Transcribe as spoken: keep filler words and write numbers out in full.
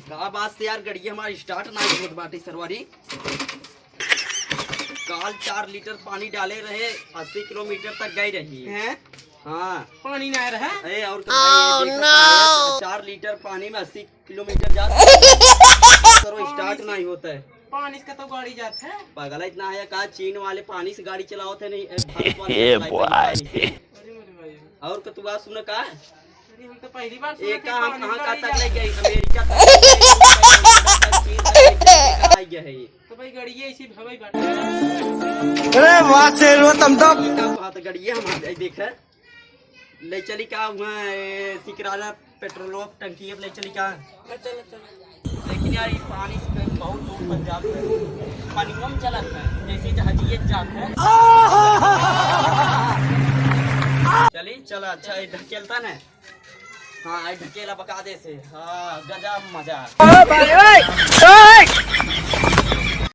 का बात से यार, गड़िया हमार start नाहीं होत बाटे सरवारी। काल चार लीटर पानी डाले रहे, अस्सी किलोमीटर तक गई रही। हैं? हाँ। पानी ना रहे? अरे और तो भाई, ये देखो, चार लीटर पानी में अस्सी किलोमीटर जात है। सरो start नाहीं होत है। पानी से तो गाड़ी जात है। पागल है इतना है का? चीन वाले पानी से गाड़ी चलावत है नहीं, ए, भारत वाले ए चलाई भाई। अरे मेरे भाई। और का तू बात सुन का? अरे हम तो पहली बार सुना एक कि का हम पानी से कहाँ गाड़ी का तक जात ले है। गए? अमेरिका तक ले गए, चीन तक ले गए, कहाँ गया है ये? तो भाई गाड़ी ऐसी भवई बाटे। अरे वाह, शेर हो तुम तो। का बात है, गाड़ी ये हम देख है। ले चली का हुआ, ए, सिकराला पेट्रोल टंकी अब ले चली का? चलो, चलो। लेकिन यार, ये पानी से बहुत दूर तक जात है। पानी कम चलत है, जैसे जहाजिए जात है। चली, चला, अच्छा, ये ढकेलता ना। हाँ, ये ढकेला बका दे से। हाँ, गजब मजा। ओ भाई, ओए, ओ